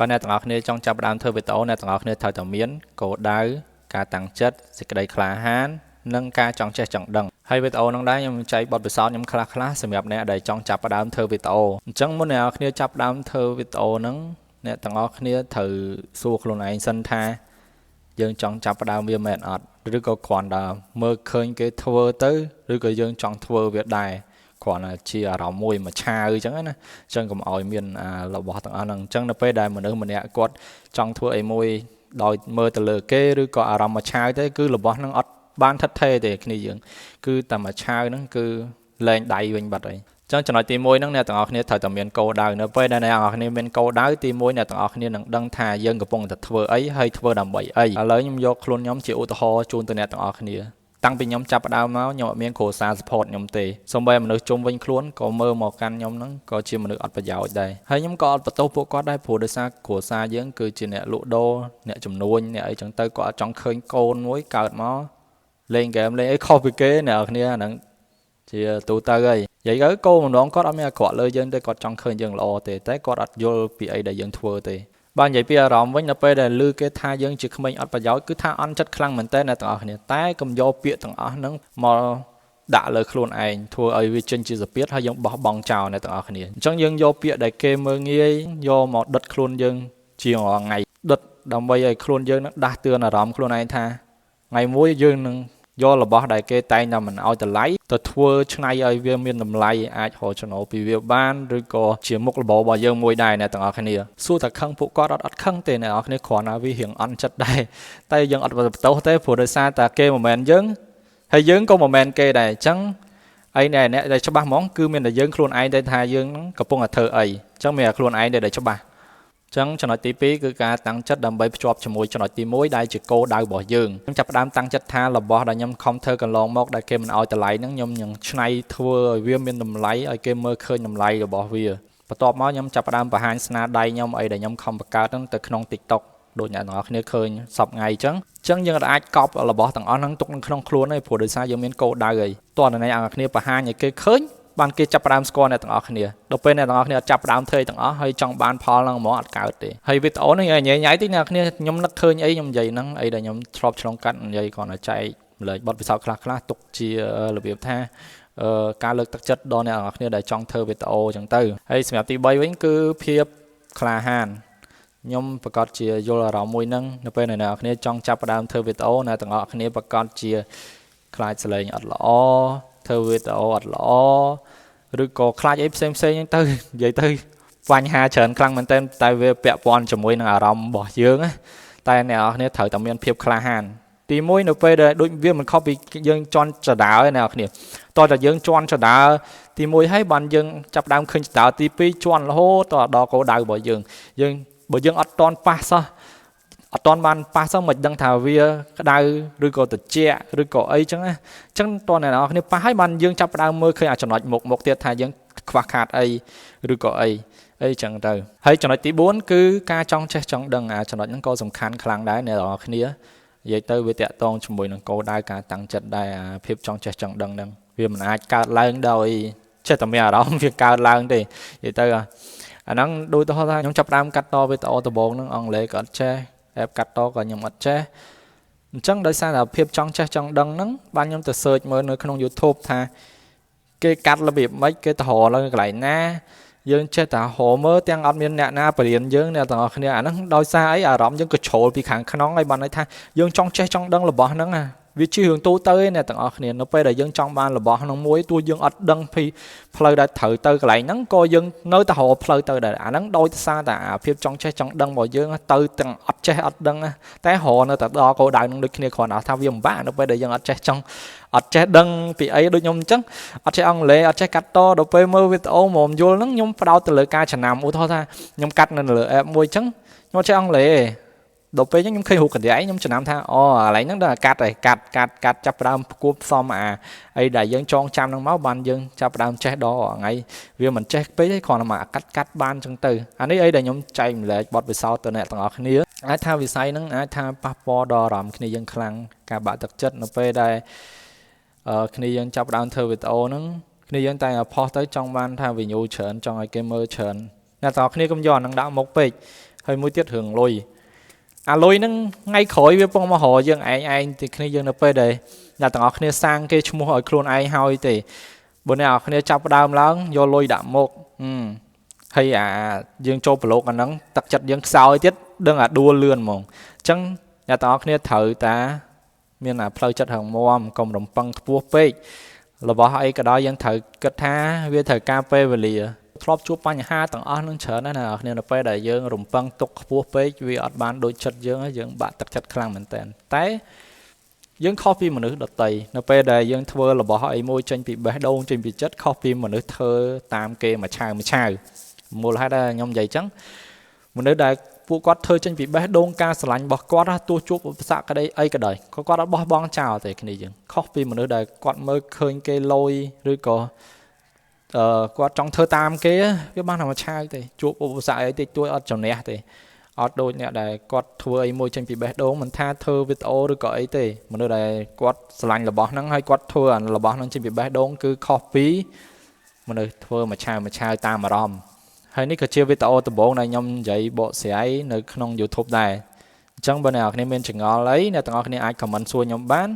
បើអ្នកទាំងអស់គ្នាចង់ចាប់ផ្ដើមធ្វើវីដេអូអ្នកទាំងអស់គ្នាត្រូវតែមានគោលដៅការតាំងចិត្តសេចក្តីក្លាហាននិងការចង់ចេះចង់ដឹងហើយវីដេអូហ្នឹងដែរខ្ញុំចែកបទពិសោធន៍ខ្ញុំខ្លះៗសម្រាប់អ្នកដែលចង់ចាប់ផ្ដើមធ្វើវីដេអូអញ្ចឹងមុនអ្នកនរគ្នាចាប់ផ្ដើមធ្វើវីដេអូហ្នឹងអ្នកទាំងអស់គ្នាត្រូវសួរខ្លួនឯងសិនថាយើងចង់ចាប់ផ្ដើមវាមែនអត់ឬក៏គ្រាន់តែមើលឃើញគេធ្វើទៅឬក៏យើងចង់ធ្វើវាដែរគ្រាន់តែជាអារម្មណ៍មួយមួយឆាវអញ្ចឹងណាអញ្ចឹងកុំឲ្យមានអារបស់ទាំងអស់ហ្នឹងអញ្ចឹងនៅពេលដែលមនុស្សម្នាក់គាត់ចង់ធ្វើអីមួយដោយមើលទៅលើគេឬក៏អារម្មណ៍មួយឆាវទេគឺរបស់ហ្នឹងអត់បានថិតថេរទេគ្នាយើងគឺតែមួយឆាវហ្នឹងគឺលែងដៃវិញបាត់ហើយចឹងចំណុចទី1ហ្នឹងអ្នកទាំងអស់គ្នាត្រូវតែមានគោលដៅនៅពេលដែលអ្នកទាំងអស់គ្នាមានគោលដៅទី1អ្នកទាំងអស់គ្នានឹងដឹងថាយើងកំពុងតែធ្វើអីហើយធ្វើដើម្បីអីឥឡូវខ្ញុំយកខ្លួនខ្ញុំជាឧទាហរណ៍ជូនទៅអ្នកទាំងអស់គ្នាតាំងពីខ្ញុំចាប់ផ្ដើមមកខ្ញុំអត់មានគ្រួសារ support ខ្ញុំទេសូម្បីមនុស្សជុំវិញខ្លួនក៏មើលមកកាន់ខ្ញុំហ្នឹងក៏ជាមនុស្សអត់ប្រយោជន៍ដែរហើយខ្ញុំក៏អត់បន្ទោសពួកគាត់ដែរព្រោះដោយសារគ្រួសារយើងគឺជាអ្នកលក់ដូរអ្នកជំនួញអ្នកអីចឹងទៅគាត់អត់ចង់ឃើញកូនមួយកើតមកលេងហ្គេមលេងអីខុសពីគេអ្នកនរគ្នាអាហ្នឹងជាទូទៅហើយនិយាយទៅគោលបំណងគាត់អត់មានអាក្រក់លើយើងទេគាត់ចង់ឃើញយើងល្អទេតែគាត់អត់យល់ពីអីដែលយើងធ្វើទេបើនិយាយពីអារម្មណ៍វិញនៅពេលដែលឮគេថាយើងជាក្មេងអត់ប្រយោជន៍គឺថាអន់ចិត្តខ្លាំងមែនទែនអ្នកទាំងអស់គ្នាតែកុំយកពាក្យទាំងអស់ហ្នឹងមកដាក់លើខ្លួនឯងធ្វើឲ្យវាចេញជាសពាតហើយយើងបោះបង់ចោលអ្នកទាំងអស់គ្នាអញ្ចឹងយើងយកពាក្យដែលគេមើលងាយយកមកដិតខ្លួនយើងជារាល់ថ្ងៃដិតដើម្បីឲ្យខ្លួនយើងនឹងដាស់តឿនអារម្មណ៍ខ្លួនឯងថាថ្ងៃមួយយើងនឹងយករបស់ដែលគេតែងតែមិនឲ្យតម្លៃទៅធ្វើឆ្នៃឲ្យវាមានតម្លៃអាចរកចំណូលពីវាបានឬក៏ជាមុខរបររបស់យើងមួយដែរអ្នកទាំងអស់គ្នាសួរតែខឹងពួកគាត់អត់ខឹងទេអ្នកទាំងអស់គ្នាគ្រាន់តែវារៀងអន់ចិត្តដែរតែយើងអត់បន្ទោសទេព្រោះដោយសារតែគេមិនមែនយើងហើយយើងក៏មិនមែនគេដែរអញ្ចឹងអីណែអ្នកដែលច្បាស់ហ្មងគឺមានតែយើងខ្លួនឯងទេថាយើងកំពុងតែធ្វើអីអញ្ចឹងមានតែខ្លួនឯងទេដែលច្បាស់ចឹងចំណុចទី2គឺការតាំងចិត្តដើម្បីភ្ជាប់ជាមួយចំណុចទី1ដែលជាគោលដៅរបស់យើងខ្ញុំចាប់ផ្ដើមតាំងចិត្តថារបស់ដែលខ្ញុំខំធ្វើកន្លងមកដែលគេមិនឲ្យតម្លៃហ្នឹងខ្ញុំនឹងច្នៃធ្វើឲ្យវាមានតម្លៃឲ្យគេមើលឃើញតម្លៃរបស់វាបន្ទាប់មកខ្ញុំចាប់ផ្ដើមបង្ហាញស្នាដៃខ្ញុំអីដែលខ្ញុំខំបង្កើតហ្នឹងទៅក្នុង TikTok ដូចអ្នកទាំងអស់គ្នាឃើញសប្ថ្ងៃអញ្ចឹងអញ្ចឹងយើងអាចកប់របស់ទាំងអស់ហ្នឹងទុកនៅក្នុងខ្លួនឯងព្រោះដោយសារយើងមានគោលដៅហើយតោះតែអ្នកទាំងអស់គ្នាបង្ហាញឲ្យគេឃើញបានគេចាប់ផ្ដើមស្គាល់អ្នកទាំងអស់គ្នាដល់ពេលអ្នកទាំងអស់គ្នាអត់ចាប់ផ្ដើមធ្វើទាំងអស់ហើយចង់បានផលហ្នឹងហ្មងអត់កើតទេហើយវីដេអូនេះញ៉ៃញ៉ៃតិចអ្នកគ្នាខ្ញុំនឹកឃើញអីខ្ញុំនិយាយហ្នឹងអីដែលខ្ញុំធ្លាប់ឆ្លងកាត់និយាយគ្រាន់តែចែកម្លែកបទពិសោធន៍ខ្លះខ្លះទុកជារបៀបថាការលើកទឹកចិត្តដល់អ្នកទាំងអស់គ្នាដែលចង់ធ្វើវីដេអូអញ្ចឹងទៅហើយសម្រាប់ទី3វិញគឺភាពក្លាហានខ្ញុំប្រកាសជាយល់អារម្មណ៍មួយហ្នឹងនៅពេលដែលអ្នកនរគ្នាចង់ចាប់ផ្ដើមធ្វើវីដេអូអ្នកទាំងអស់គ្នាប្រកាសជាខ្លាចសលេងអត់ល្អធ្វើវីដេអូអត់ល្អឬក៏ខ្លាចអីផ្សេងផ្សេងហ្នឹងទៅនិយាយទៅបញ្ហាច្រើនខ្លាំងមែនទែនតែវាពាក់ព័ន្ធជាមួយនឹងអារម្មណ៍របស់យើងណាតែអ្នកនរគ្នាត្រូវតែមានភាពក្លាហានទី1នៅពេលដែលដូចវាមិនខុសពីយើងជន់ចដើឯអ្នកនរគ្នាតោះតែយើងជន់ចដើទី1ហើយបានយើងចាប់ដើមឃើញចដើទី2ជន់រហូតដល់គោលដៅរបស់យើងយើងបើយើងអត់តន់ប៉ះសោះអត់តន់បានប៉ះសោះមិនដឹងថាវាក្តៅឬក៏ត្រជាក់ឬក៏អីចឹងណាអញ្ចឹងតអ្នកនរគ្នាប៉ះហើយបានយើងចាប់ផ្ដើមមើលឃើញអាចំណុចមុខមុខទៀតថាយើងខ្វះខាតអីឬក៏អីអីចឹងទៅហើយចំណុចទី4គឺការចង់ចេះចង់ដឹងអាចំណុចហ្នឹងក៏សំខាន់ខ្លាំងដែរអ្នកនរគ្នានិយាយទៅវាតាក់ទងជាមួយនឹងគោលដៅការតាំងចិត្តដែរអាភាពចង់ចេះចង់ដឹងហ្នឹងវាមិនអាចកើតឡើងដោយចេះតែមានអារម្មណ៍វាកើតឡើងទេនិយាយទៅអាហ្នឹងដូចទៅថាខ្ញុំចាប់ផ្ដើមកាត់តវីដេអូដំបូងហ្នឹងអង់គ្លេសក៏អត់ចេះអេបកាត់តក៏ខ្ញុំអត់ចេះអញ្ចឹងដោយសារតែភាពចង់ចេះចង់ដឹងហ្នឹងបានខ្ញុំទៅ search មើលនៅក្នុង YouTube ថាគេកាត់របៀបម៉េចគេទៅរកឡើងកន្លែងណាយើងចេះតែរកមើលទាំងអត់មានអ្នកណាបរៀនយើងអ្នកទាំងអស់គ្នាអាហ្នឹងដោយសារអីអារម្មណ៍យើងក៏ជ្រុលពីខាងក្នុងហើយបានន័យថាយើងចង់ចេះចង់ដឹងរបស់ហ្នឹងណាវាជារឿងទូទៅឯអ្នកទាំងអស់គ្នានៅពេលដែលយើងចង់បានរបស់ហ្នឹងមួយទោះយើងអត់ដឹងពីផ្លូវដែលត្រូវទៅកន្លែងហ្នឹងក៏យើងនៅតែរកផ្លូវទៅដែរអាហ្នឹងដោយសារតែអាភាពចង់ចេះចង់ដឹងរបស់យើងទៅទាំងអត់ចេះអត់ដឹងតែរកនៅតែដល់គោលដៅហ្នឹងដូចគ្នាគ្រាន់តែថាវាពិបាកនៅពេលដែលយើងអត់ចេះចង់អត់ចេះដឹងពីអីដូចខ្ញុំអញ្ចឹងអត់ចេះអង់គ្លេសអត់ចេះកាត់តដល់ពេលមើលវីដេអូមកយល់ហ្នឹងខ្ញុំផ្ដោតទៅលើការចំណាំឧទាហរណ៍ថាខ្ញុំកាត់នៅលើ app មួយអញ្ចឹងខ្ញុំអត់ចេះអង់គ្លេសទេដល់ពេលហ្នឹងខ្ញុំឃើញរូបកណ្ដៃខ្ញុំចំណាំថាអូកន្លែងហ្នឹងដល់កាត់ហើយកាត់កាត់កាត់ចាប់ផ្ដើមគួបផ្សំអាអីដែលយើងចងចាំហ្នឹងមកបានយើងចាប់ផ្ដើមចេះដល់ថ្ងៃវាមិនចេះពេកទេគ្រាន់តែមកកាត់កាត់បានអញ្ចឹងទៅអានេះអីដែលខ្ញុំចែកម្លែកបទពិសោធន៍ទៅអ្នកទាំងអស់គ្នាអាចថាវិស័យហ្នឹងអាចថាប៉ះពាល់ដល់អារម្មណ៍គ្នាយើងខ្លាំងការបាក់ទឹកចិត្តនៅពេលដែលគ្នាយើងចាប់ផ្ដើមធ្វើវីដេអូហ្នឹងគ្នាយើងតែផុសទៅចង់បានថា view ច្រើនចង់ឲ្យគេមើលច្រើនអ្នកទាំងអស់គ្នាកុំយកអាហ្នឹងដាក់មុខពេក ហើយមួយទៀតរឿងលុយអាលុយហ្នឹងថ្ងៃក្រោយវាពងមករកយើងឯងឯងទីគ្នាយើងនៅពេលដែលអ្នកទាំងអស់គ្នាសាងគេឈ្មោះឲ្យខ្លួនឯងហើយទេបើអ្នកទាំងអស់គ្នាចាប់ផ្ដើមឡើងយកលុយដាក់មុខហើយអាយើងចូលប្រឡូកអាហ្នឹងទឹកចិត្តយើងខ្សោយទៀតដឹងអាដួលលឿនហ្មងអញ្ចឹងអ្នកទាំងអស់គ្នាត្រូវតាមានអាផ្លូវចិត្តរឹងមាំកុំរំពឹងខ្ពស់ពេករបស់អីក៏ដោយយើងត្រូវគិតថាវាត្រូវការពេលវេលាធ្លាប់ជួបបញ្ហាទាំងអស់នឹងច្រើនណាស់អ្នកនរគ្នានៅពេលដែលយើងរំពឹងទុកខ្ពស់ពេកវាអត់បានដូចចិត្តយើងយើងបាក់ទឹកចិត្តខ្លាំងមែនតើតែយើងខុសពីមនុស្សដទៃនៅពេលដែលយើងធ្វើរបស់អីមួយចេញពីបេះដូងចេញពីចិត្តខុសពីមនុស្សធ្វើតាមគេមួយឆាវមួយឆាវមូលហេតុដែលខ្ញុំនិយាយចឹងមនុស្សដែលពួកគាត់ធ្វើចេញពីបេះដូងការស្រឡាញ់របស់គាត់ទោះជួបឧបសគ្គក្តីអីក៏ដោយក៏គាត់អត់បោះបង់ចោលទេគ្នាយើងខុសពីមនុស្សដែលគាត់មើលឃើញគេលយឬក៏អឺគាត់ចង់ធ្វើតាមគេវាបានតែមួយឆាវទេជួបឧបសគ្គអីតិចតួចអត់ជំនះទេអត់ដូចអ្នកដែលគាត់ធ្វើអីមួយចេញពីបេះដូងមិនថាធ្វើវីដេអូឬក៏អីទេមនុស្សដែលគាត់ស្រឡាញ់របស់ហ្នឹងហើយគាត់ធ្វើអារបស់ហ្នឹងចេញពីបេះដូងគឺខុសពីមនុស្សធ្វើមួយឆាវមួយឆាវតាមអារម្មណ៍ហើយនេះក៏ជាវីដេអូដំបូងដែលខ្ញុំនិយាយបកស្រាយនៅក្នុង YouTube ដែរអញ្ចឹងបើអ្នកនរគ្នាមានចម្ងល់អីអ្នកទាំងអស់គ្នាអាច comment សួរខ្ញុំបាន។